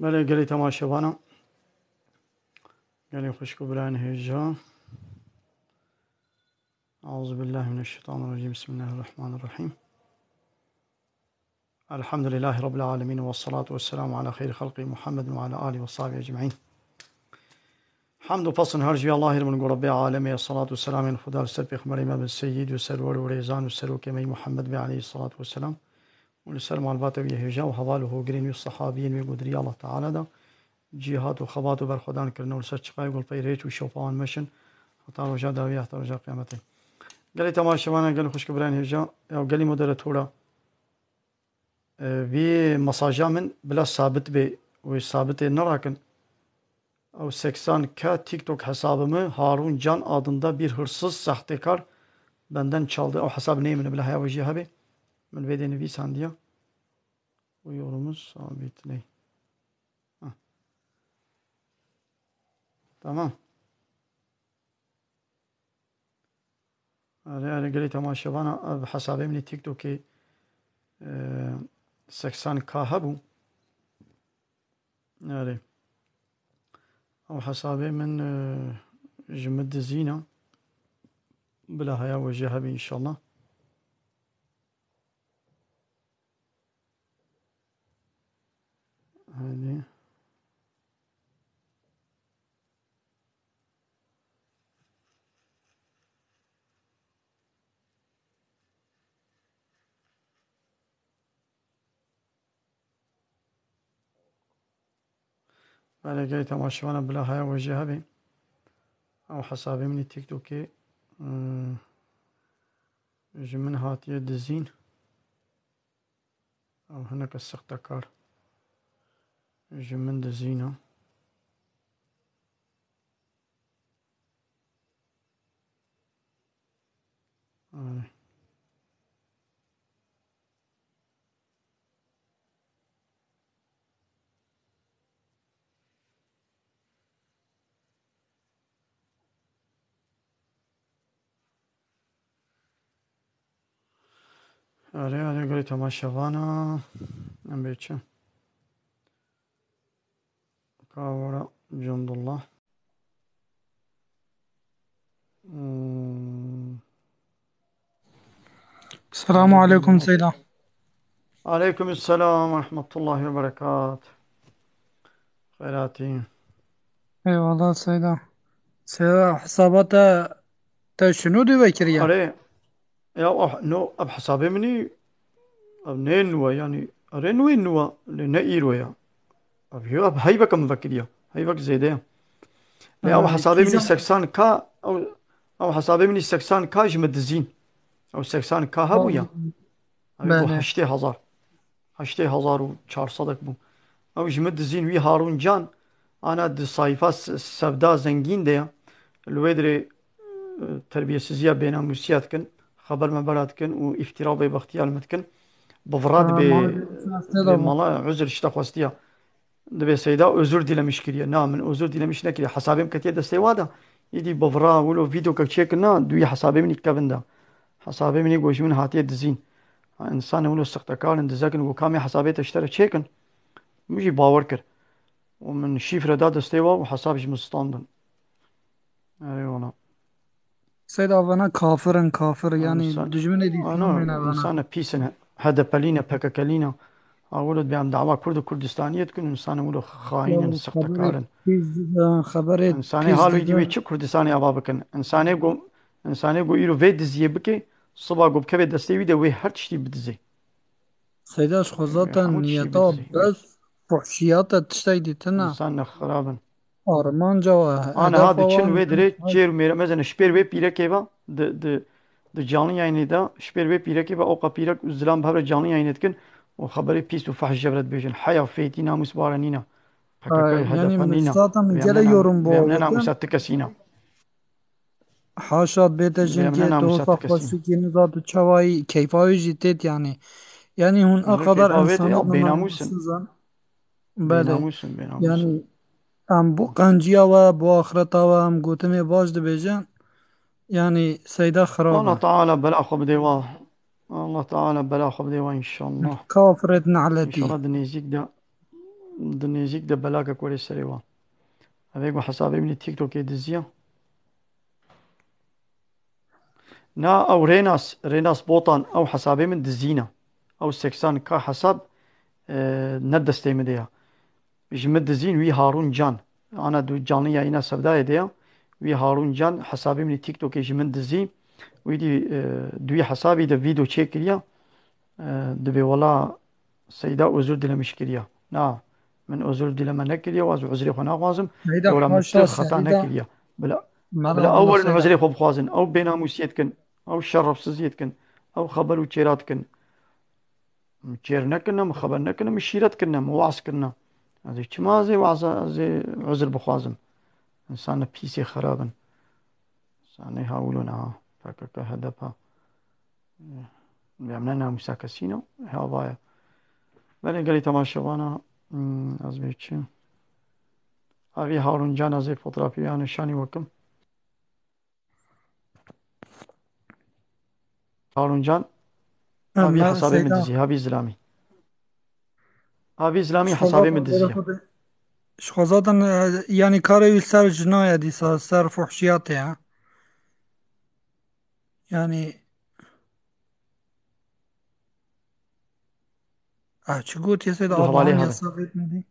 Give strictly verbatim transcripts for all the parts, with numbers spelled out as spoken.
Belê gelî temaşevana. Gelî xwişk û birayên hêja. Eûzubillahimineşşeytanirracîm. Bismillahirrahmanirrahîm. Elhamdülillahî Rabbil alemin ve salatu ve selamu ala xeyrî xelqî Muhammedin ve ala alihi ve sahbihi ecmaîn. Hamd û pesn her ji Allahî re bin ku Rebbê alemê, salat û selamên Xuda li ser pêxemberê me bin seyyid û serwer û rêzan û serokê me Muhammed be aleyhî salatu ve selam û li ser malbata wî hêja û heval û hogirên wî û sehabiyên wî godirî Allah Teala da cîhat û xebat û berxwedan kirine û li ser çiqayê gulpey rêç û şopa wan meşin heta roja dawî heta roja qiyametê. Gelê temaşevana, gelê xwişk û birayên hêja, ya gelî moderatora, e, vî mesaja min bila sabit bê, wê sabitê nerakin. Ew seksan K TikTok hesabê min, Harun Can adında bir hırsız, sahtekar benden çaldı. Ew hesab nê min bila heya wê jî hebê. Min vê dê nivîsandiya. Bu yorumu sabit ney. Heh. Tamam. Erê, erê, gelê temaşevana, ev hesabê min ê TikTokê, e, seksan K hebû. Erê. Ew hesabê min, e, ji min dizîna. Bila heya we jê hebî înşallah. Hadi. Belê gelê temaşevana bila heya we jê hebê. Ew hesabê min ê TikTokê, hmm, ji min hatiye dizîn. Ew hineke sextekar ji min dizîna. Erê. Erê, erê, gelê temaşevana. Em bê çi? Kawara Cundullah. Hmm. Selamun aleyküm Seyda. Aleyküm selam ve rahmetullahi ve berekat. Xeyratî. Eyvallah Seyda. Seyda, hesaba te, te şinû dî vekiriye? Erê, ya, ah, no, ev hesabê min î, ev ne nû e, yanî, erê nû ê nû e, lê ne îro ye. Ev yo, ev heyveke min vekiriye. Heyvek zêde ye. Lê ew Ha, hesabê min î kîjan? seksan K, ew, ew hesabê min î seksan K ji min dizîn. Ew seksan K hebû ya. Ew bû Belê. heştê hezar. Heştê hezar û çar sedek bû. Ew ji min dizîn wî Harun Can, ana di sayfa s-, Sevda Zengîn de ya. Li wê dirê, e, terbiyesiziya bênamûsiya dikin, xeber mebera dikin û îftira bêbextiya li min dikin. Bi vira Ha, dibê, mala dibê mala uzr ji te xwestiya. Dibê Seyda özür dilemiş kiriye. Na, min özür dilemiş nekiriye. Hesabê min ketiye destê wa da. Îdî bi vira wilo vîdeoke çêkin na, duyî hesabê min î kevin da. Hesabê min î ku ji min hatiye dizîn. Ha, însanê wilo sextekar in, dizek in, ku kamê hesabê te ji te re çêkin. Min jî bawer kir. Û min şîfre da destê wa û hesab ji min standin. Erê wala. Seyda, vana kafir in, kafir, yanî insan, dijminê dî ana, kafir in, vana. Însan e pîs in, H D P'lî ne, P K K'lî ne. Ha, wilo dibê em dawa Kurd û Kurdistaniyê dikin, însan e wilo xayîn in, Ya, sextekar in. Pîs dide, xeberê Însanê pîs hal wî dide. Dî wê çi Kurdistanê ava bikin? Însanê ku, însanê ku îro vê diziyê bike, siba ku bikeve destê wî de wê her tiştî bidizê. Seyda, ji xwe zaten hemû tiştî niyeta bidizê. Bes fuhşiyat e, tiştek dîtin e. Însan ne xirab in. Armanca we, Aniha hedefa diçin wan wê dirê çêr û mêre, mezene ji pêr wê pîrekê ve, di, di, di canlı yayınê de, ji pêr wê pîrekê ve, oqa pîrek û zilam bi hev re canlı yayınê dikin û xeberê pîs û fehş ji hev re dibêjin. Heya fêtî namûs bare nîne. P K K, Ha, yanî H D P nîne. Zaten min Vê em gelek ne nam-, yorum vê em ne bû. Namûsa ti kesî ne. Haşa bête Vê em ne jinkê namûsa dosta ti kesî ne. Xweşikî niza tu çawayî keyfa wî jî têt yanî. Yanî hûn a Hûn qadar keyfa wê tê, însanî ya bênamûs in. Bênamûs in, bênamûs in. Belê. Yanî em bo qenciya we, bo axireta we em gotinê baş dibêjin. Yanî Seyda xirab e. Allah Teala bela xwe bidê wa. Allah Teala bela xwe bidê wa înşallah. Kafiret ne'letî. Înşallah di nêzîk de. Di nêzîk de belakek werê serê wan. Evê ku hesabê min ê TikTokê diziya. Na, ew Rênas, Rênas Botan, ew hesabê min dizîna. Ew seksan K hesab, e, ne destê min de ya. Ji min dizîn wî Harun Can. Ana du canlı yayına Sevdayê de ya. Wî Harun Can hesabê min ê TikTokê ji min dizî. Wî dî, e, di wî hesabî de vîdeo çêkiriya. E, dibê wela Seyda özür dilemiş kiriya. Na, min özür dileme nekiriya, ez uzrê xwe naxwazim. Seyda, Ora min haşa, tişt xeta Seyda. Nekiriya. Bila, Mela bila ew werin Seyda. Uzrê xwe bixwazin. Ew bênamûsiyê dikin. Ew şerefsiziyê dikin. Ew xeber û çêra dikin. Min çêr nekirine, min xeber nekirine, min şîret kirine, min waz kirine. Ez ê çima ez ê waz, ez ê uzr bixwazim. Însan ne pîsê xerab in. Însanê hawilo ne ha. P K K, H D P. Em ne namûsa kesî ne. Hava ye. Belê gelî temaşevana, hmm, ez bê çi? Avî Harun Can ez ê fotoğrafî ya nîşanî wekim. Harun Can, Ha, avî me hesabê min Seyda. Dizî, havî zilamî. Avî zilamî Ji xwe hesabê zaten min dizî. Ji xwe zaten, e, yanî karê wî ser jina ye dîsa, ser fuhşiyatê ye. Yanî, ah, çi gotiye Seyda, Di hevalê Allah'ın hev e. Yasağı etmediği.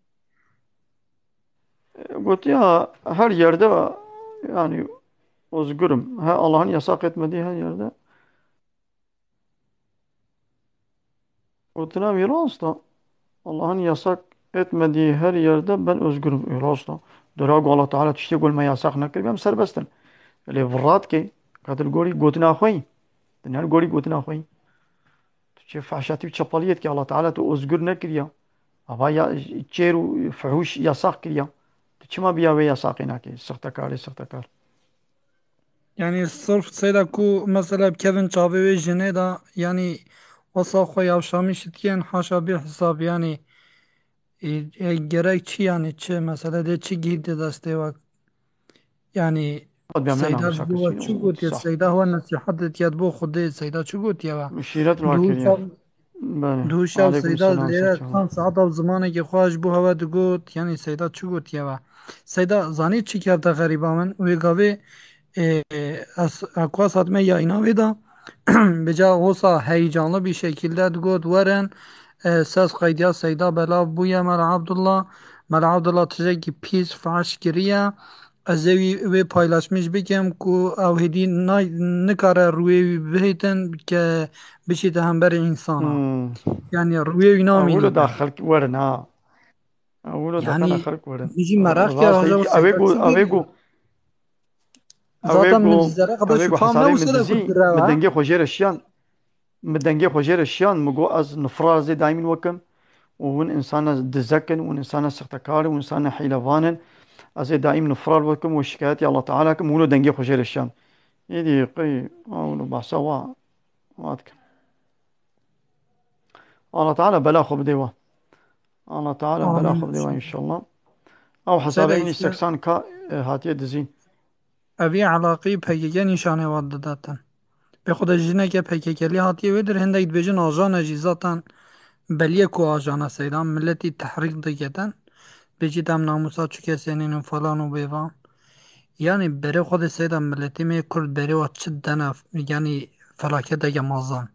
Gotiya her yerde yani özgürüm. He, Allah'ın yasak etmediği her yerde. Gotina wî rast e. Allah'ın yasak etmediği her yerde ben özgürüm. E, rast e. Dera ku Allah Teala tiştê ku me yasak nekiribe, em serbest in. Lê virat ke, ka tu li gorî gotina xwe yî. Tu ne li gorî gotina xwe yî. Tu çi fahşatî û çepaliyê dikî, Allah Teala tu özgür nekiriya. Ava ya, çêr û fuhûş yasak kiriya. Tu çima biya wê yasaqê nakê? Sixtekarê sixtekar. Yanî sirf Seyda ku mesela bi kevin çavê wê jinê de, yanî wesa xwe yavşamî şitiyên haşa bê hesab, yanî, e, e, gerek çi, yanî çi, mesela dê çi gihît dê destê we? Yanî Hadi ben Seyda namûsa ji bo we kesî çi gotiye? Seyda we nesîhet ditiye bo Xwedê, Seyda çi gotiye we? Şîret Duhû rakiriye. Çav, Belê. Duhû çav Aleykum Seyda selam, lêre saçma. Tam saet ev zimanekê xwe ji bo hewe digot, yanî Seyda çi gotiye we? Seyda, zanî çi kevte xerîba min? Wê gavê, e, ez, Aquas hatime yayîna wê de, bi ca wisa heyecanlı bir şekilde digot, werin, e, ses qeydiya Seyda belav bûye Mela Abdullah. Mela Abdullah tiştekî pîs fahş kiriye. Ez ê wî, wê paylaşmiş bikim ku ew hêdî nay-, nikare rûyê wî bihêtin ke biçîte hemberî însana. Hmm. Yanî rûyê wî namîne. Ewilo da xelk werin ha. Ewilo da Yanî, xelk werin. Min jî meraq kir, Rastî, roja ew ê ku, ew ê ku, ew ê Zaten ku, min zere xwe ew ê ku şifam hesabê ne min wisa dizî, ku mi dengê xwe jê re şiyan. Mi dengê xwe jê re şiyan, mi got, ez nifra zê daîmîn wekim. Û hûn însana dizek in, hûn însana sixtekar in, hûn însana hîlevan in. Ez ê daîm nifra wekim û şikayetî Allah Teala kim, hûn o dengê xwe jê re şiyan. Êdî qey, ew behsa wa, wa dikim. Allah Teala bela xwe bidê wa. Allah Teala bela Amîn. Xwe bidê wa înşallah. Ew hesabê Seyda min îşte seksan K, e, hatiye dizîn. Evî elaqî P K K nîşanê we didatin. Bê xwe de jineke P K K lî hatiye wê dir, hindek dibêjin ajane jî zaten belî ye ku ajane Seyda, miletî tehrîk diketin. Bêjî dem namûsa çi kesê nînin falan û bêvan. Yanî berê xwe de Seyda miletî me Kurd berê wa çi dene, yanî felaketeke mezin.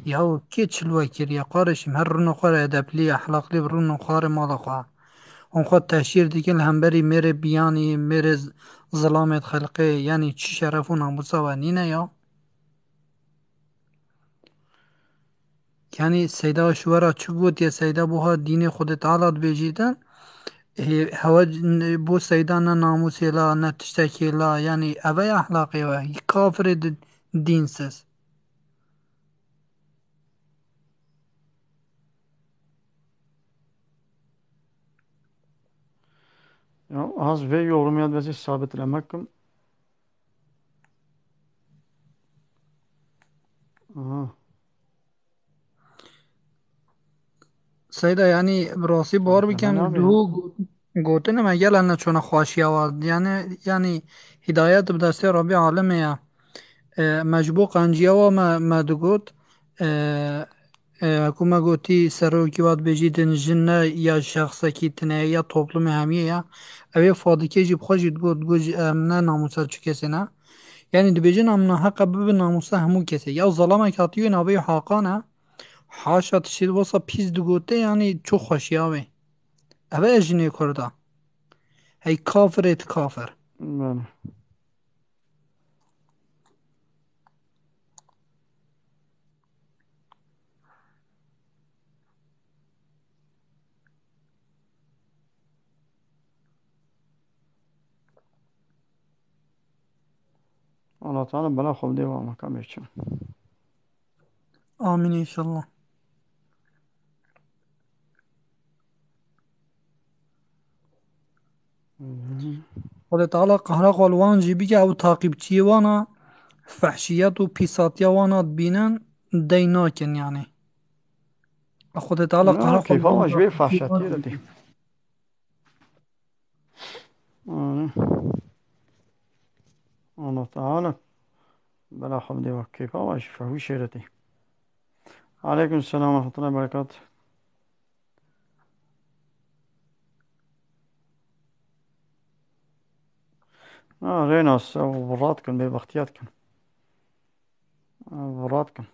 Yaw kê çil we kiriye qarişîm, her rûno xwe re edeplî, ehlaqlî bi rûno xwarê mala xwe. Hûn xwe teşhîr dikin li hemberî mêrê biyanî, mêrê z-, zilamê xelqê, yanî çi şeref û namûsa we nîne ya? Yanî Seyda ji we re çi gotiye, Seyda buha dînê Xwedê Teala dibêjîtin, ê, hewe n-, bo Seyda ne namûsê la, ne tiştekê la, yanî eve ye ehlaqê we, kafirê di-, dînsiz. Ya, az vê yorumê dibêjî sabit lemekim. Aha. Seyda, yanî bi rastî bawer bikin, Aha, duhû got-, gotinê me gel ne çona xweşiya wa. Yanî, yanî hidayet bi destê Rabbî Alemê ye. E, me ji bo qenciya wa me, me digot, e, E, ku me gotî serokî wa dibêjî din jin ne ya şexsekî tine ye, ya toplumê hemiyê ye. Ew ê Fadike jî bi xwe jî digot, got jî em ne namûsa çi kesê ne. Yanî dibêjin em naheqe bibin namûsa hemû kesê. Ya zalamek hatiye wê navê Hakan e. Haşa tiştê wisa pîs digote, yanî çi xweşiya wê. Ev e jinê Kurda. Hey kafirê ti kafir. Bele. Allah Teala bela xwe bidê wan mekamê çi. Amîn înşallah. Xwedê Teala qehra xwe li wan jî bike, ew taqîbçiyê wan a, fehşiyet û pîsatiya wan a dibînin, dey nakin yanî. Xwedê Teala qehra xwe li wan jî bike. Anî. Allah Teala bela xwe bidê we kêfa we ji fehwî şêretê. Aleykum selam ve rahmetullahi ve berekatuh. Ha, Rênas, ew virat kin, bêbextiya dikin. Ew virat kin.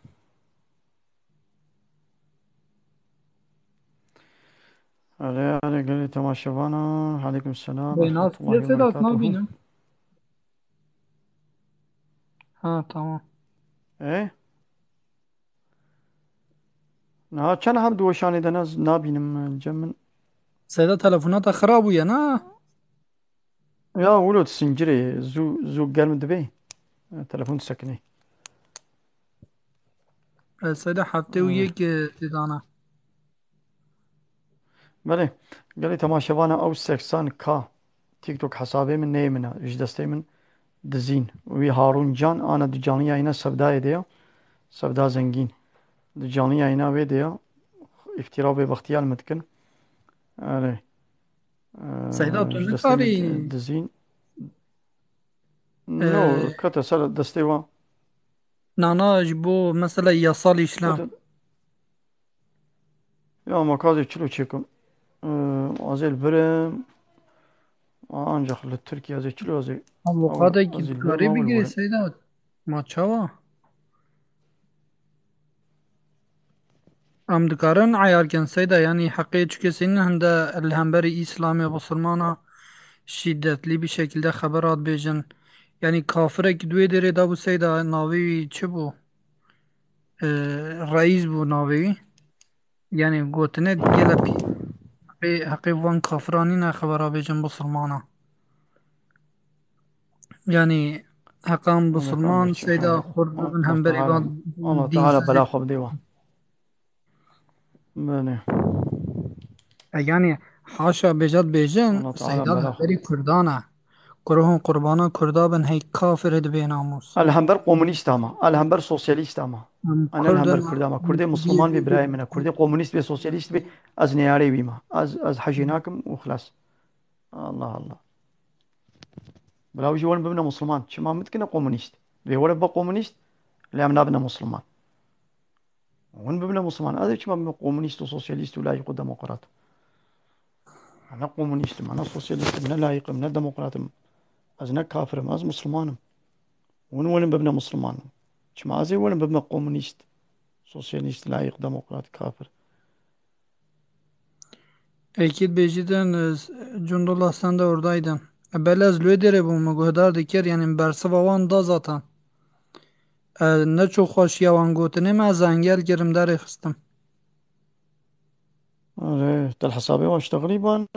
Erê, erê, gelê temaşevana, aleykum selam, Bê, nas rahmetullahi ve Sedat berekatuhu. Nabînim. Ha, tamam. E? Niha çend heb di weşanê de ne, nabînim, cem min. Seyda, telefona te xirab bûye, na? Ya wilo, tu sincirê zû, zû germ dibe. Telefon disekinê. E, Seyda, heftê û yek, e, tê dana. Belê. Gelê temaşevana, ew seksan K TikTok hesabê min neyê min e. Ji destê min dizîn. Wî Harun Can, ana di canlı yayına Sevdayê de ya. Sevda Zengîn. Di canlı yayına wê de ya. Îftira û bêbextiya li min dikin. Erê. Seyda, tu nikarî dizîn. No, kete ser destê wan. Nana ji bo mesela yasal işlem. Kete-, ya ma ka ez ê çilo çêkim. Ee, ez ê li vir im. Ancak li Tirkiye ez ê çilo ez ê. Avukatê ki dikarî bigirê Seyda. Ma çawa? Em dikarin eyar kin Seyda, yanî heqê çi kesî ne hinde li hemberî Îslamê, Bisilmana şîdetlî bir şekilde xebera dibêjin. Yanî kafirek di wê derê de bû Seyda, navê wî çi bû? Ee, Reîs bû navê wî. Yanî gotine gele pî. Heqê, heqê van kafiran nîne xebera bêjin Bisilmana. Yanî heqan Bisilman Seyda xurt bibin hemberî van. Allah Teala bela xwe bidê wan. Belê. E, yanî haşa bêjat bêjin, Seyda li hemberî Kurdan e. Kuruhun qurbana Kurda bin, hey kafir, hê dibê namûs. El hember komunîst ama, el hember sosyalîst ama. Em Ana li hember Kurd ama. Kurdê Musliman bê, birayê min e. Kurdê komunîst bê, sosyalîst bê, ez neyarê wî me. Ez, ez hecê nakim û xilas. Allah Allah. Bila wî jî werin bibine Musliman. Çima min dikine komunîst? Vê were bibe komunîst, lê em nabine Musliman. Hûn bibine Musliman. Ez ê çima bibime komunîst û sosyalîst û layîq û demokrat? Ez ne komunîst im, ez ne sosyalîst im, ne layîq im, ne demokrat im. Ez ne kafir im, ez Musliman im. Hûn werin bibine Musliman. Çima ez ê werin bibime komunîst, sosyalîst, layîq, demokrat, kafir? Êkî dibêjî din, e, Cundullah, sen de oradaydın. E, belê ez li wê derê bûm, min guhdar dikir, yanî min bersiva wan da zaten. E, neçû xweşiya wan gotinê me, ez engel kirim, derê xistim. Erê, te li hesabê wan ji te xirîban.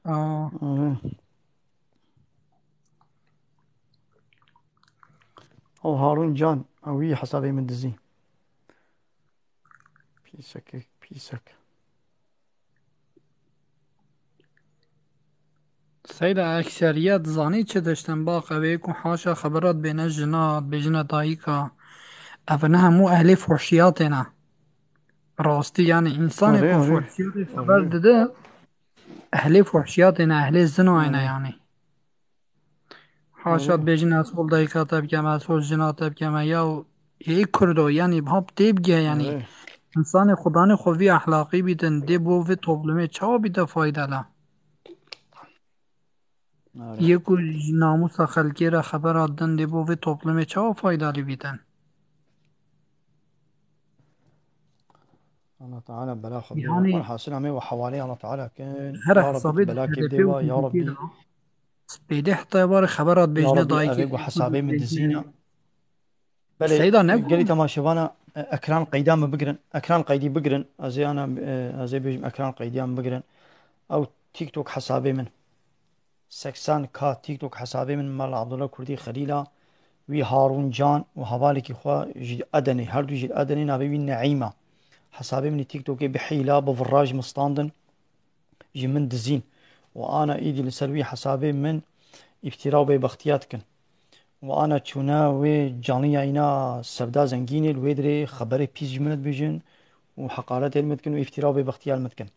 Aa. Erê. Ew Harun Can, ew wî hesabê min dizî. Pîsekek, pîsek. Seyda, ekseriyet zanî çi tiştin, baq, ew ê ku haşa xebera dibêne jina, dibêjine dayika. Ev ne hemû ehlê fuhşiyatê ne. Rastî, yanî, însanê ku fuhşiyatê xeber dide, ehlê fuhşiyatê ne, ehlê zinayê ne, yanî. Haşa dibêjin ez hol dayika te bikeme, ez hol jina te bikeme. Ya ê Kurdo, yanî, hap tê bige, yanî. Însanê xudanê xwe vî ehlaqî bîtin, dê bo vê toplumê çawa bîte faydalı? Are. Yê ku ji namûsa xelkê re xebera din, dê bo vê toplumê çawa faydalı bîtin? Allah Teala bela xwe bide. Yani, Walhasil em ê we hevalê Allah Teala kin. Her Ya Rabbi, hesabê tu belakê bide wa, ya Rabbi. Spêdê heta êvarê xebera dibêjine dayikê. Ya Rabbi, ev ê ku hesabê min dizîne. Belê, Seyda, ne gelî temaşevana, e, ekran qeyda min bigirin. Ekran qeydî bigirin. Ez ê ana, e, ez ê bêjim ekran qeydiya min bigirin. Ew TikTok hesabê min. Seksen K TikTok hesabê min, Mela Abdullah Kurdî Xelîla, wî Harûn Can û hevalekî xwe ji Edenê, her du ji Edenê, navê wî Neîma. Hesabê min ê TikTokê bi hîla, bi viraj min standin, ji min dizîn. Û ana îdî li ser wî hesabê min îftira û bêbextiya dikin. Û ana çûne wê canliya îna Sevda Zengînê, li wê dirê xeberê pîs ji min dibêjin û heqaretê li min dikin û îftira û bêbextiya li min dikin.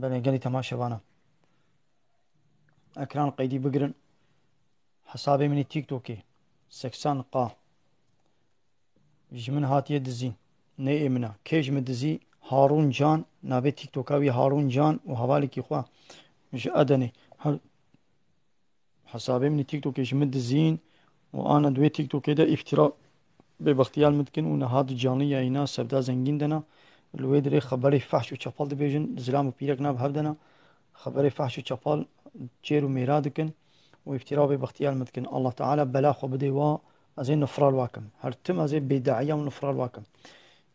Belê, gelî temaşevana. Ekran qeydî bigirin. Hesabê min ê TikTokê seksen K ji min hatiye dizîn. Nê ê min e. Kê ji min dizî? Harûn Can, navê TikToka wî Harûn Can û hevalekî xwe ji Edenê. Her Hesabê min ê TikTokê ji min dizîn û ana di wê TikTokê de îftira bêbextiya li min dikin û niha di canlî yayîna Sevda Zengîn de ne. Li wê dirê xeberê fehş û çepal dibêjin, zilam û pîrek nav hev de ne. Xeberê fehş û çepal çêr û mêra dikin û îftira bêbextiya li min dikin. Allah Teala bela xwe bidê wa, ez ê nifra li wa kim. Her tim ez ê bêde'iya û nifra li wa kim.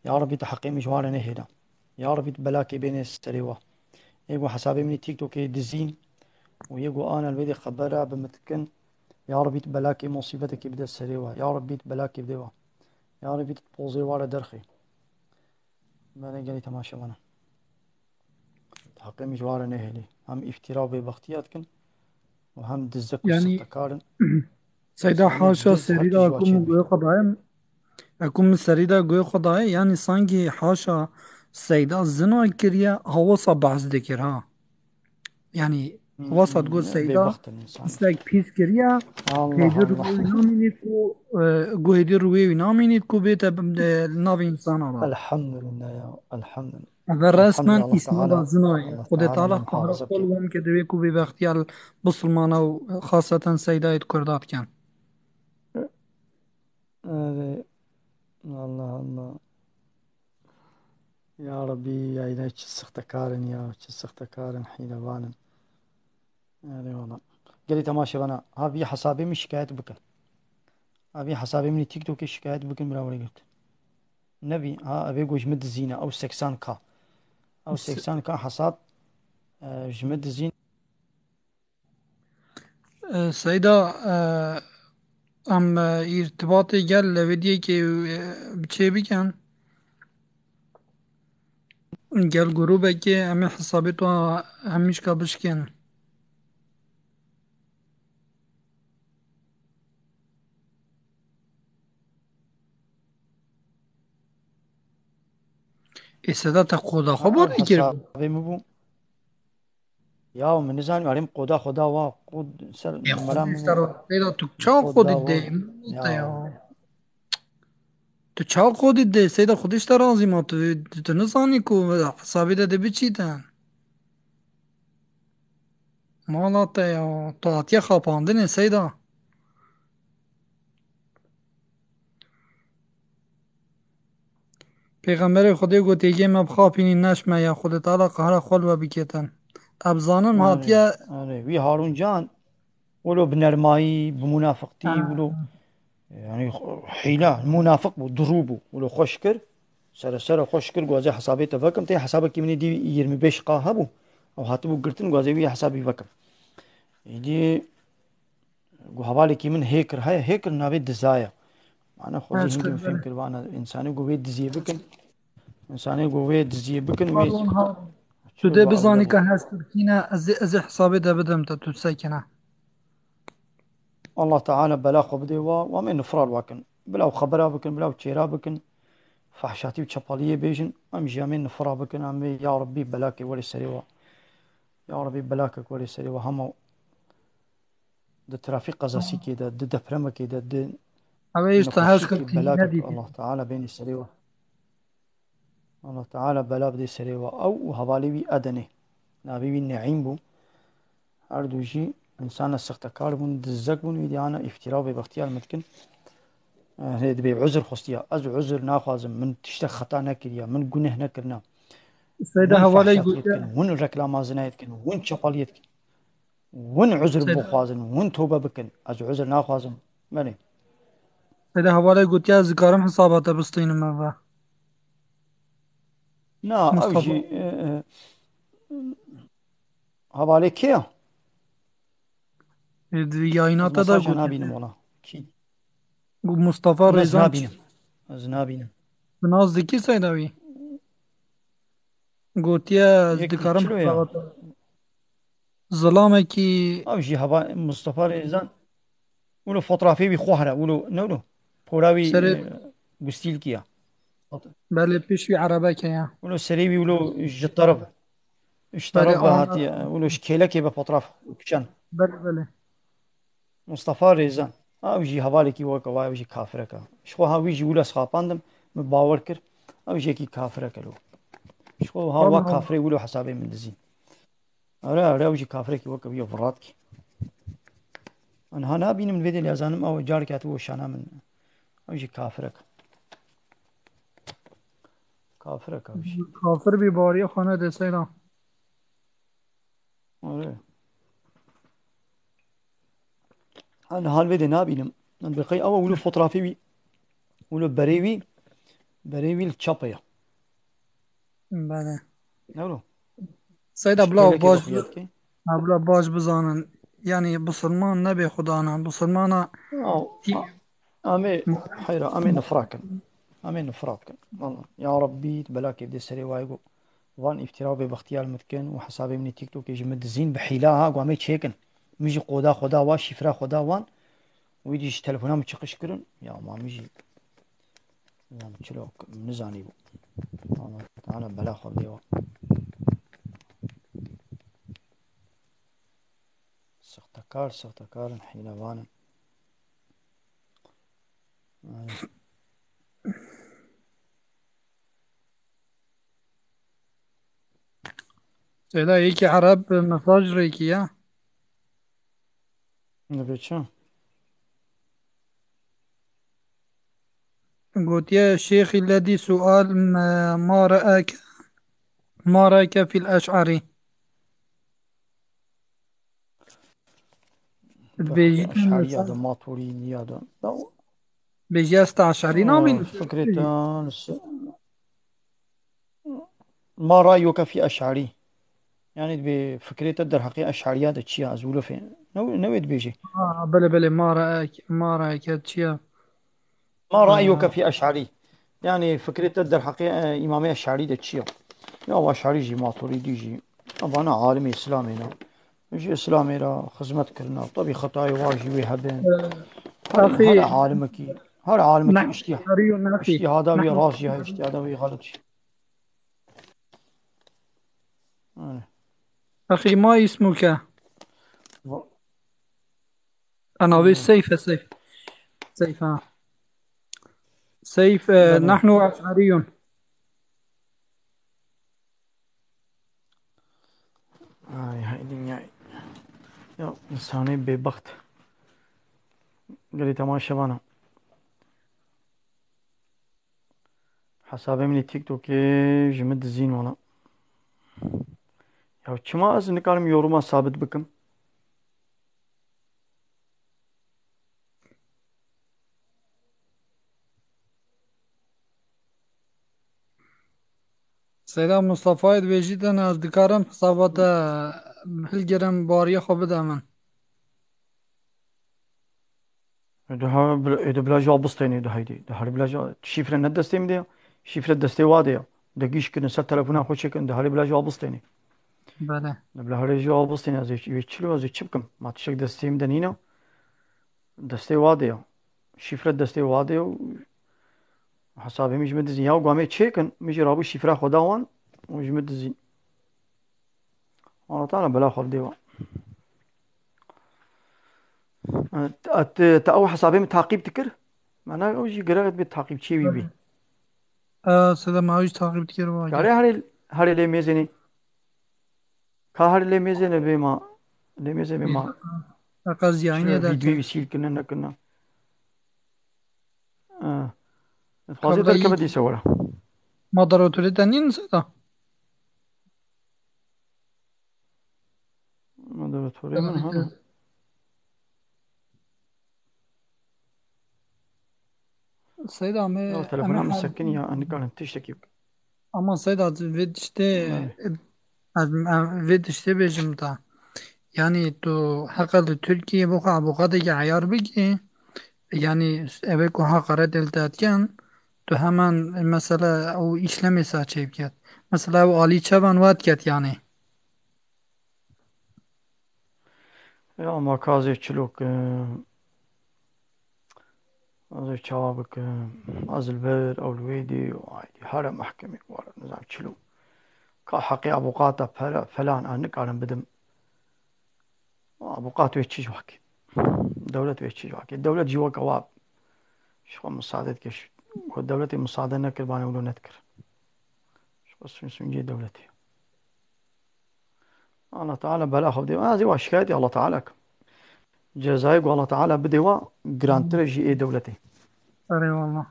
Ya Rebî, tu heqê min ji wan re nehêle. Ya Rebî, tu belakê bêne serê wa. Yê ku hesabê min ê TikTokê dizîn û yê ku ana li wê dê xebera bi min dikin. Ya Rebî, tu belakê musîbetekê bide serê wa. Ya Rebî, tu belakê bide wa. Ya Rebî, tu pozê wa re derxê. Belê, gelî temaşevana. Heqê min ji wa re nehêlî. Hem îftira û bêbextiya dikin û hem dizek û Yani, sextekar in. Seyda, haşa serî de ku min guhê xwe daye, ku min serî de guhê xwe daye, yani sankî haşa Seyda zina kiriye, ha wisa behs dikir ha. Yani, wisa digot Seyda pistek pîs kiriye, hêdî rûyê wî namînît ku, e, guhêdî rûyê wî namînît ku bête, e, navê însana re. Elhamdulillah ya, elhamdulillah. Ve resmen îsnada zina ye. Xwedê Teala qehra xwe li wan ke divê ku bêbextiya li bisilmana û xaseten Seydayê di Kurda dikin. Erê, Allah Allah. Ya Rebî, ya îne çi sextekar in ya, çi sextekar in, hîlevan in. Erê wala. Gelî temaşevana, ha vî hesabê min şikayet bikin. Ha vî hesabê min TikTokê şikayet bikin, bira were girt. Nebî, ha, evê ku ji min dizîne, ew seksan K. Ew seksan K hesab, e, ji min dizîn. E, Seyda, e, em, e, îrtibatê gel Levediyekê, e, bi çê bikin. Gel grûbekê em ê hesabê to hemîşka bişkên. Ê Seyda, te qoda xwe bo nekir? Hesabê min bû. Ya min nizanî, erê min qoda xwe da wa, qod ser mela min. Seyda, tu çawa qodî dê? Ya. Tu çawa qodî dê? Seyda, Xwedê ji te razî ma, tu, tu nizanî ku hesabê de dê biçîtin. Mala te ya, tu hatiye xapandinê Seyda. Pêxemberê Xwedê got, êgê me bixapînî neşme ya, Xwedê Teala qehra xwe li we bikêtin. Em zanin hatiye. Erê, wî Harûn Can, wilo bi nermayî, bi munafiqtî, wilo, yani, hîla, munafiq bû, durû bû, wilo xweş kir, sere sere xweş kir, got, ez ê hesabê te vekim, tê hesabekî min ê dî yirmi beş K hebû, ew hatibû girtin, got, ez ê wî hesabî vekim. Êdî Got, hevalekî min hê kir, heye hê kir, navê diza ye. Mane xwezî hingê min fêm kir, vana însanê got vê diziyê bikin. Însanê got vê diziyê bikin, wê. Harun, Harun. Tu dê bizanî ka hez Tirkî ne, ez ê, ez ê hesabê de bidim te, tu sekine. Allah Teala bela xwe bidê wa, wa em ê nifra li wa kin. Bila ew xebera bikin, bila ew çêra bikin. Fehşatî û çepaliyê bêjin, em jî em ê nifra bikin, em ê ya Rebbî belakê welê serê wa. Ya Rebbî belakek welê serê wa hema. Di trafîk qezasîkê de, di depremekê de, di Ew ê ji te hez xelkî bela kir, nedîtî. Allah Teala bênî serê we. Allah Teala bela bidê serê we. Ew û hevalê wî Edenê. Navê wî Neîm bû. Her du jî insana sextekar bûn, dizek bûn, wî diyana îftira û bêbextiya li min dikin. Eh, hê dibê uzr xwestiya. Ez uzr naxwazim, min tiştek xeta nekiriya, min guneh nekirina. Seyda Hewalê gotiye. Hûn reklama zinayê dikin, hûn çapaliyê dikin. Hûn uzr bixwazin, hûn tobe bikin. Ez uzr naxwazim. Belê. Seyda Hewalê gotiye, ez dikarim hesaba te bistînim eve. Na, ew jî, e, e, hevalê kê ye? Ê, di yayîna te de gotiye. Mesaj nabînim wala. Kî? Mustafa Rêzan. Ez nabînim. Ez nabînim. Bi nas dikî Seyda wî? Gotiye, ez dikarim hesaba te. Zilamekî. Ew jî heva Mustafa Rêzan. Wilo fotoğrafê wî xwe here, wilo ne wilo? Pora wî, serê, e, gustîlkî ya. Belê, pişt wî erebeke ya. Wilo serê wî wilo ji teref. Ji teref ve hatiye. Wilo ji kêlekê ve fotoğraf kişan. Belê, belê. Mustafa Rêzan. Ew jî hevalekî weke wa, ew jî kafirek e. Ji xwe ha wî jî wilo xapandim, min bawer kir. Ew jî yekî kafirek e lo. Ji xwe ha wa kafirê wilo hesabê min dizîn. Ere, ere, ew jî kafirekî weke wî ye, virat kî. Niha nabînim vê dê lê zanim ew carek hatibo şana min. Ew jî kafirek. Kafirek ew jî. Kafir bî, bariya xwe nede Seyda. Ere. Ha, niha vê dê nabînim. Bi qey ew wilo fotoğrafê wî, wilo berê wî, berê wî li çapa ye. Belê. Ne wilo? Seyda, bila baş, ha, bila baş bizanin. Yani bisilman nebê xudana. Bisilmana. Amê, heyra, amê nifra kin. Amê nifra kin. Valla. Ya Rabbî, bela kê dê serê wayê go. Van îftira û bêbextiya li min dikin û hesabê min ê TikTokê ji min dizîn bi hîla ha, go amê çêkin. Min jî qoda xwe da wan, şîfra xwe da wan. Wî dî ji telefona min çiqiş kirin. Ya ma min jî, ya min çilo nizanîbû. Allah Teala bela xwe bidê wan. Sextekar, sextekar in, hîlevan in. Seyda, yekî Ereb mesaj rêkî ya. Nivê çi? Gotiye, Şêxî ledî sual me, ma re'eke, ma re'eke fil eş'arî. Dibêjî Eş'ariya de, Maturîdiya de. Da- Bêjî ez te Eş'arî namîn. Fikrê te li se-, ma ra'yuke fî Eş'arî. Yani dibê fikrê te derheqê Eş'ariya de çi ya? Ez wilo fê-, ne, ne wê dibêjî? Ha, belê, belê, ma ra'yuke, ma ra'yuke çi ya? Ma ra'yuke fî Eş'arî. Yani fikrê te derheqê, e, Îmamê Eş'arî de çi ya? Ya Eş'arî jî, Maturîdî jî. Evana alimê Îslamê ne. Ji Îslamê re xizmet kirine. Tabii xetayê wan jî wê hebin. Her, her alimekî, her alimekî iştî-, iştîhada wî rast jî heye, iştîhada wî xelet jî. Yani. Exî, ma îsmuke? Va- Ana wê Seyf e, Seyf. Seyf, ha. Seyf, e, nahnu eş'ariyun. Ay, hay dinya. Ya, insanê bêbext. Gelî temaşevana. Hesabê min ê TikTokê ji min dizîn wala. Ya çima ez nikarim yoruma sabit bikim? Seyda Mustafayê dibêjî, dene ez dikarim hesaba te hilgirim, bariya xwe bide min. Ê, di ha-, bila-, ê, di bila ji wa bistênê, di haydê. Di harê bila ji wa, şîfre ne destê min de ya. Şîfre destê wa de ya. De gîş kirin ser telefona xwe çêkin, di harê bila ji wa bistênê. Bele. Di bila harê ji wa bistênê, ez ê, ê çilo, ez ê çi bikim? Ma tiştek destê min de nîne. Destê wa de ya. Şîfre destê wa de ya. Hesabê min ji min dizîn. Ya guamê çêkin, min jî rabû şîfra xwe da wan û ji min dizîn. Allah Teala bela xwe bidê wan. Te, te, te ew hesabê min taqîb dikir? Mana ew jî gerek bê taqîbçiyê wî bî. Ee, Seyda, ma ew jî taqîb dikir, wa. Kare herê, herê lê mêzênê. Ka herê lê mêzênê bê ma. Lê mêzê bê ma. Heqa ziyanî Şöyle de videoyu sil kirine, ne kirine. Ha. Dixwazê Kabla derkeve yî- dîse were. Moderatörê te nîn Seyda? Moderatörê min hene. Seyda me, Ya, telefona em min hal- sekin ya, em nikarin tiştekî. Ama Seyda, vê tiştê, Belê. ez, em, vê tiştê bêjim da. Yani tu heqa li Tirkiyê bo xwe avokatekî eyar bikî, yani ew ê ku heqaret li te dikin, tu hemen mesela ew îşlemê sa çê biket. Mesela ew alî çavan wat ket yani. Ya, ma ka ez ê çilo kim, ez ê çawa bikim, ez li vir ew li wê dî, ay dî, here mehkemê were, nizam çilo. Ka heqê avûkata pere, felan, ez nikarim bidim. Avûkat wê çi ji wekê? Dewlet wê çi ji wekê? Dewlet jî weke wa ji xwe misade dike. Ji ku dewletê misade nekir, banê wilo nedikir. Ji xwe sûn-, sûncê dewletê. Allah Teala bela xwe bidê. Ez ê wa şikayetê Allah Teala kim. Cezayê ku Allah Teala bidê wa girantir e ji ê dewletê. Erê wallah.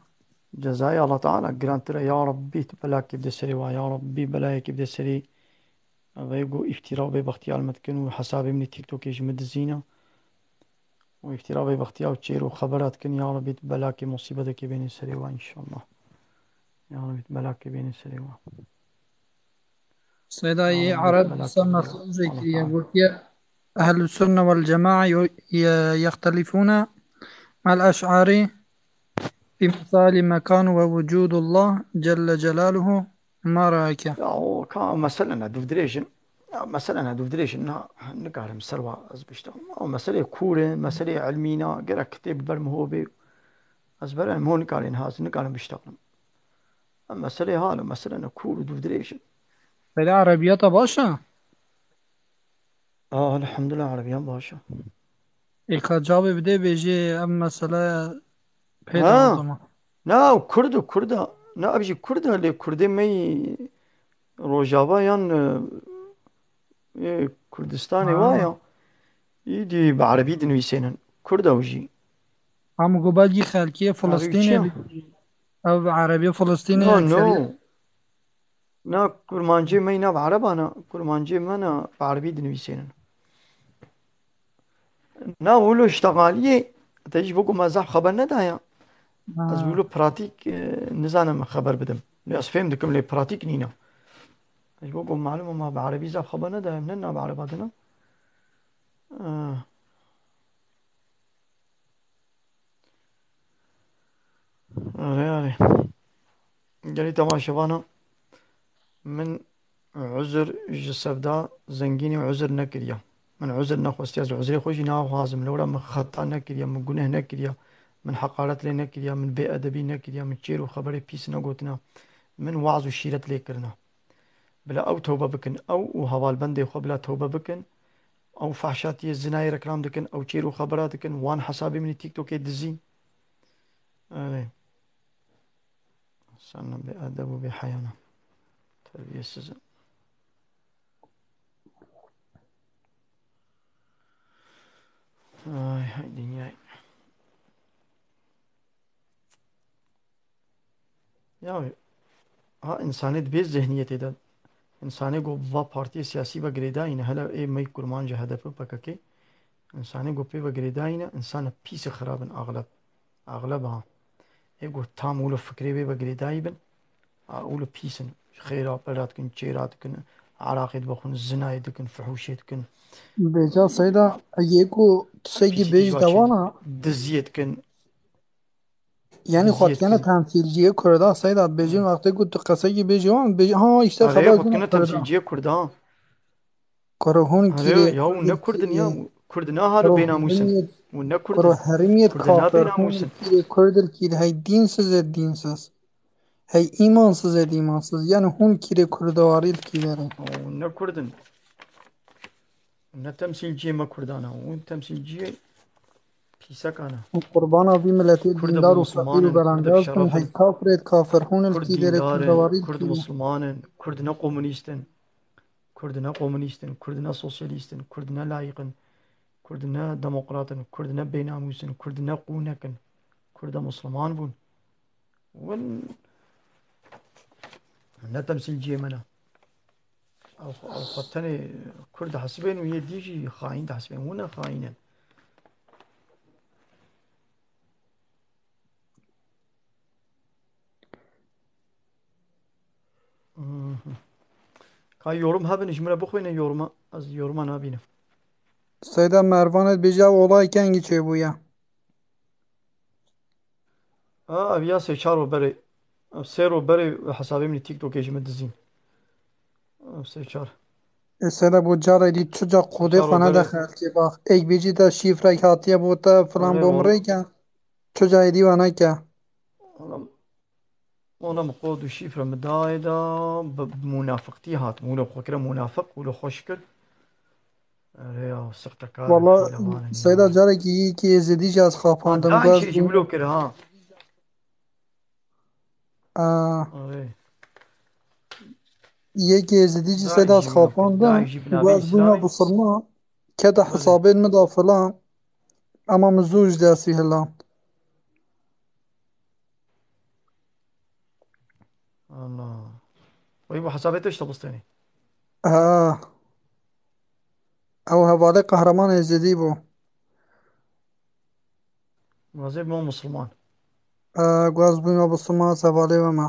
Cezayê Allah Teala girantir e. Ya Rabbî, tu belakê bide serê wa. Ya Rabbî, belayekê bide serê. Ev ê ku îftira û bêbextiya li me dikin û hesabê min ê TikTokê ji min dizîne. Û îftira bêbextiya û çêr û xebera dikin. Ya Rabbî, tu belakê musîbetekê bênê serê wa înşallah. Ya Rabbî, tu belakê bênê serê wa. Seyda, yê Ereb dîsa mesajê kiriye, gotiye, Ehlus Sunne vel Cemaa yo-, ye-, yextelifûne ma'l Eş'arî fî mesailî mekan ve wucûdullah Celle Celaluhu, ma ra'yeke? Ya, o ka mesele ne, dûvdirêj in. Ya, mesele ne, dûvdirêj in. Na, nikarim ser wa ez biştexim. O meseleyê kûr e, meseleyê ilmî ne, gerek kitêb ber min ho bê. Ez ber min ho nikarin ha, ez nikarim biştexim. Em meseleyê hal e, mesele ne, kûr û dûvdirêj in. Belê erebiyata baş e? Aa, elhamdulillah, erebiyan baş e. Ê ka cavê bidê bêjê ev mesele pê de Ha. o zaman. Na, ew Kurd e, Kurd e. Na, ev jî Kurd e, lê Kurdê me yî Rojava yan, e, e, Kurdistanê Ha. wa ya. Îdî bi erebî dinivîsênin. Kurd e ew jî. Em ku belkî xelkê Erebî Filistînê çi ya? bî. Ev erebî Filistînê No, no. ekseriye. Na, kurmancê me yî nav ereba ne, kurmancê me ne bi erebî dinivîsênin. Na, wilo ji teqaliyê, te jî bo ku me zehf xeber nedaye. Ha. Ez wilo pratîk, e, nizanim xeber bidim. Lê ez fêm dikim lê pratîk nîne. Ez ji bo ku malum e me bi erebî zehf xeber nedaye, ne nav ereba dine. E, Erê, erê. Gelî temaşevana, min uzir ji Sevda Zengînî uzir nekiriye. Min uzir nexwestiye, ez uzrê xwe jî naxwazim. Lewra min xeta nekiriye, min guneh nekiriye, min heqaret lê nekiriye, min bêedebî nekiriye, min çêr û xeberê pîs negotine, min waz û şîret lê kirine. Bila ew tewbe bikin, ew û hevalbendê xwe bila tewbe bikin. Ew fehşatiyê zinayê reklam dikin, ew çêr û xebera dikin, wan hesabê min ê TikTokê dizîn. Erê. Sen bêedeb û bêheyana. Terbiyesiz. Ay, hay dinyay. Ya, ha, însanê dibê zihniyetê de, însanê ku va partiyê siyasî ve girêdayî ne, hele ê mey kurmanc e, H D P, P K K, însanê ku pê ve girêdayî ne, însanê pîs û xirab in axleb. Axleb ha. Ê ku tam wilo fikrê wê ve girêdayî bin, a, wilo pîs in. Ji xêra pera dikin, çêra dikin, eraqê dibixwin, zinayê dikin, fihûşê dikin. Bêca Seyda, yê ku tiştekî Pîsî bêjî tişta çê dewana. Diziyê dikin. Yani Diziyê xwe dikene dikin. Temsîlciyê Kurda, Seyda, dibêjin wextê ku tu qesekî bêjî wan, bêjî, ha, işte Erê, xeber xwe dikine temsîlciyê Kurda. Kuro hûn Erê, kîrê ya, hûn ne Kurd in ya, Kurd ne halo bênamûs in. Hûn ne Kurd in. Kuro herimiye Kurd ne kafir, hûn bênamûs in. Kîrê Kurd il kîrê, hey dînsiz e dînsiz. Hey îmansiz e îmansiz. Yani hûn kîrê Kurda warî il kîrê. Hûn ne Kurd in. Ne temsîlciyê me Kurdan e. Hûn temsîlciyê Kîsekane. Qurbana vî miletê Kurd e dîndar û feqîr û belengaz bin, hey kafirêt kafir, hûn li kî derê, tu dewarî li kî ne? Kurd e Musliman in, Kurd ne komûnîst in. Kurd ne komûnîst in, Kurd ne sosyalîst in, Kurd ne layîq in, Kurd ne demokrat in, Kurd ne bênamûs in, Kurd ne qûnek in. Kurd e Musliman bûn. Win ne temsîlciyê me ne. Ew, ew xwe tenê Kurd dihesibên û yê dî jî xayîn dihesibên. Hûn ne xayîn in. Mhm. Ka yorum hebin, ji min re bixwîne yoruma. Ez yoruma nabînim. Seyda Mervanê dibêje ev olay kengî çêbûye? Ha, ev ya sê çar roj berê. Ev sê roj berê hesabê min TikTokê ji min dizîn. Ev sê çar. E, Seyda, bo carê dî çi ca kodê xwe nede xelkê bax. Êk bêjî te şîfrek hatiye bo te filan bo min rêke. Çi ca êdî we neke. Oğlum, Ona min qod û şîfre min dayê da, bi, bi munafiqtî hat. Wilo xwe kire munafiq, wilo xweş kir. Erê ya, sixtekar, Walla, pehlevan in Seyda, ya. Carekî yekî Êzidî jî ez xapandim. Daha gaz şey jî wilo kir ha. Aa, Erê. Yekî Êzidî jî Seyda ez xapandim. Daha jî binavê Gaz bûna Îslamê. Bisilman. Kete hesabên min da filan. Ama min zû ji destî hiland. Allah. Wê bu hesabê te işte bistênî. Ha. Ew hevalê Qehreman Êzidî bû. Wazê bû Musulman. Ha, guaz bûna Musulman hevalê we me.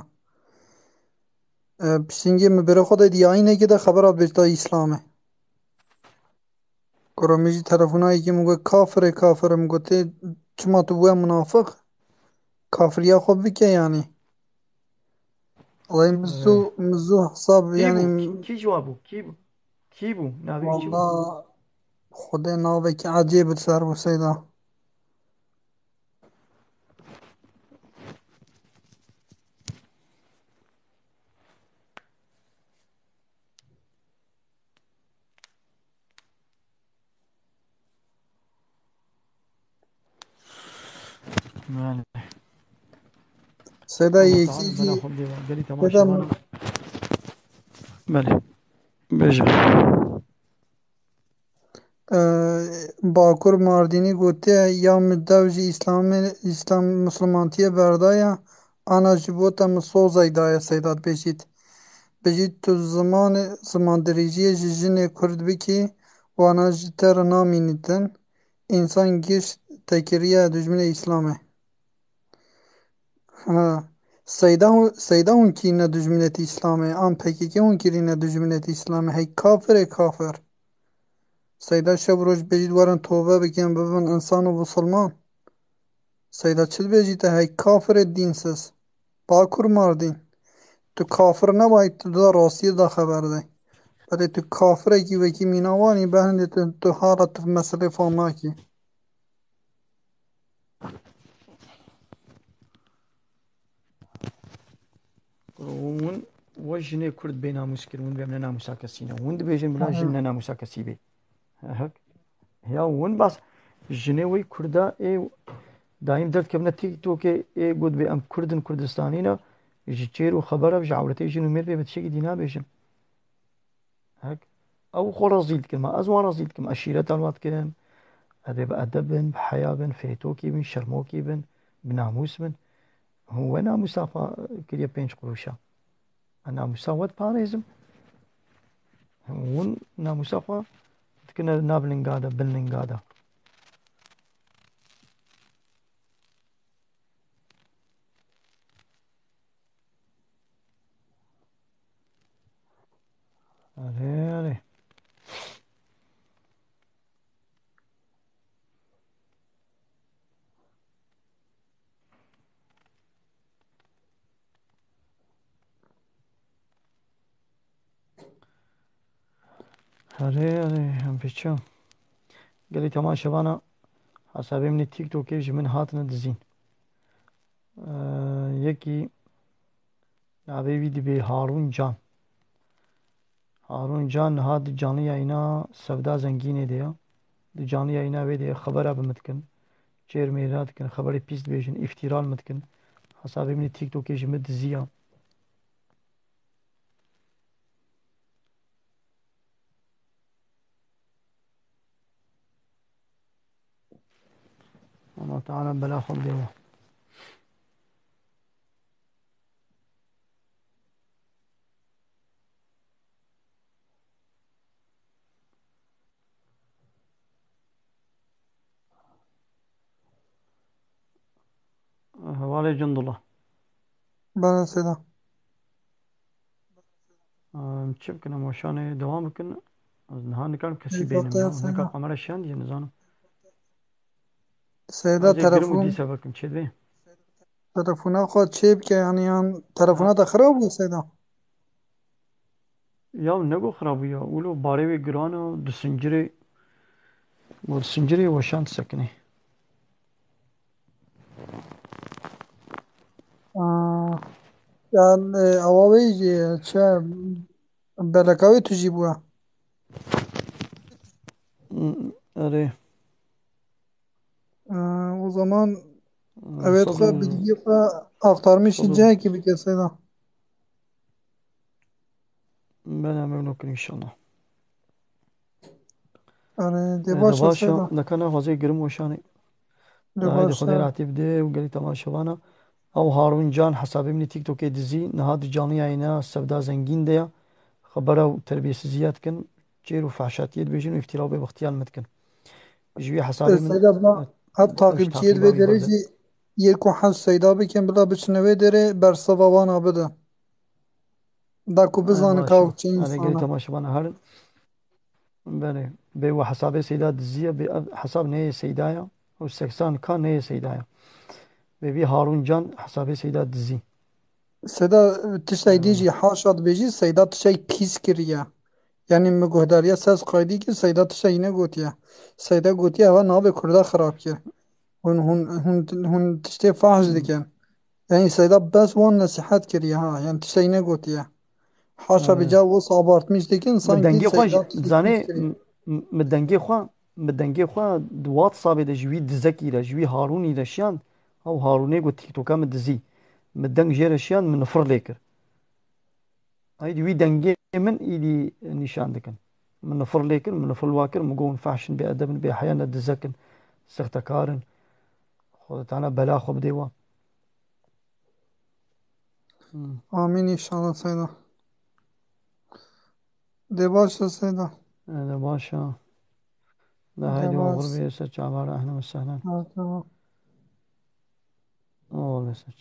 E, pişingê min bêrê xwe de diyayînekê de xebera bêjta Îslamê. Kuro min jî telefonayekî min got, "Kafir e, kafir e." Min got, "Ê, çima tu bûye munafiq? Kafiriya xwe bike yanî." Alay min zû, Ee. min zû hesab Kî yanî bû? Kî, kî ji wa bû? Kî bû? Kî bû? Navê wî çi bû? Walla Xwedê navekî ecêb li ser bû Seyda. Belê. Seyda Yekî jî, Seyda Belê. Bêje. Ee, Bakur Mardînî gotiye, ya min dev ji Îslamê, Îslam, Misilmantiyê berdaye, ana ji bo te min sozay daye Seyda dibêjît. Bijî tu zimanê, zimandirêjiyê ji jinê Kurd bikî, wana ji te re namînîtin. Însan giş te kiriye dijminê Îslamê. Ha. Seyda hû-, Seyda hûn kirîne dijminetî Îslamê, an P K K hûn kirîne dijminetî Îslamê, hey kafirê kafir. Seyda şev roj bêjît werin tobe bikin, bibin însan û bisilman. Seyda çi dibêjî te, hey kafirê dînsiz. Bakur Mardîn. Tu kafir nebayî, tu da rastiyê da xeber de. Belê tu kafirekî wekî mîna wan î, be hindê tu, tu hala tu meselê fam nakî. Hûn we jinê Kurd bênamûs kirin, hûn dibê em ne namûsa kesî ne. Hûn dibêjin bila jin ne namûsa kesî bê. Hek. Ya hûn bas jinê wê Kurda ê dayîm derdikevine TikTokê ê got bê em Kurd in, Kurdistanî ne. Ji çêr û xebera ji ewretê jin û mêr bê bi tiştekî dî nabêjin. Hek. Ew xwe rezîl dikin. Ma ez wan rezîl dikim. Eşîreta wan dikim. Edê bi edeb bin, bi heya bin, fêtokî bin, şermokî bin, bi namûs bin. Hûn we namûsa xwe kiriye pênc qurûşa. Ez namûsa we diparêzim. Hûn namûsa xwe dikine nav linga de, bin linga de. Erê, erê. Erê, erê, em pêça. Gelî temaşevana hesabê min ê TikTokê ji min hatine dizîn. Ee, yekî navê wî dibê Harûn Can. Harûn Can niha di canlı yayına Sevda Zengînê de ya. Di canlı yayına wê de ya, xebera bi min dikin. Çêr mêra dikin, xeberê pîs dibêjin, îftîra li min dikin. Hesabê min ê TikTokê ji min diziya. Allah Teala bela xwe bide we. Hevalê Cundula. Bana Seyda. Em çi bikin, em weşanê dewam bikin. Ez niha nikarim kesî Seyda bênim ya. Nika Seyda. Kamera şiyan diye nizanim. Seyda, ez ê girim û telefon, dîsa bikim, çê dibê. Telefona xwe çê bike, yani, yan telefona te xirab bû Seyda? Ya ne got xirab bû ya. Wilo barê wê giran e, di sincirê, got sincirê weşan disekinê. Aa, yan, e, awa wê jî çi, beleka wê tu jî bûye? Hmm, erê. Ee, o zaman, hmm, ev ê dixwe bilgî xwe axtarmişî cihekî bike Seyda. Ben em ê wilo kin inşallah. Erê, dê baş e Seyda. Neka ne xwazê girim weşanê. Dê baş e. Xwedê rahatî bide û gelî temaşevana. Ew Harun Can hesabê min ê TikTokê dizî, niha di canliyayê ne Sevda Zengîn de ya. Xebera û terbiyesiziya dikin. Çêr û fehşatiyê dibêjin û îftîra û bêbextiya li me dikin. Ji wî hesabê min Seyda, bila, ev takipçiyê li vê derê jî yê ku hez Seyda bikin, bila biçine wê derê, bersiva wana bidin. Da ku bizanin ka ew çi însan e. Temaşevana herin. Belê. Bê we hesabê Seyda diziye, bê ev hesab neyê Seyda ya. Ew seksan K neyê Seyda ya. Bê vî Harun Can hesabê Seyda dizî. Seyda tiştay dî jî haşa dibêjî, Seyda tiştay pîs kiriye. Yani min guhdariya ses kaydî kir, Seyda tiştay negotiye. Seyda gotiye, eva navê Kurda xirab kir. Hûn, hûn, hûn, hûn tiştê fahş dikin. Yani Seyda bes wan nesihet kiriye ha. Yani tiştay negotiye. Haşa bi ca wisa abartmiş dikin, sanki dengê xwe Seyda tiştay zanê, pîs kiriye. M-, m-, mi dengê xwe, mi dengê xwe di WhatsAppê de ji wî dizekî re, ji wî Harûnî re şiyand. Ew Harûnê got TikToka min dizî. Mi deng jê re şiyand, min nifir lê kir. Êdî wî dengê min êdî nîşan dikin. Min nifir lê kir, min nifir wa kir, min got hûn fehş in, bêedeb in, bêheya ne, dizek in, sextekar in. Xwedê Teala bela xwe bidê wan. Hmm. Amîn inşallah Seyda. Dê baş e Seyda. E, dê baş e. Dê haydi baş. Oxir bê ser çavara, ehlen ve sehlen. Ha, tamam. Oxir bê ser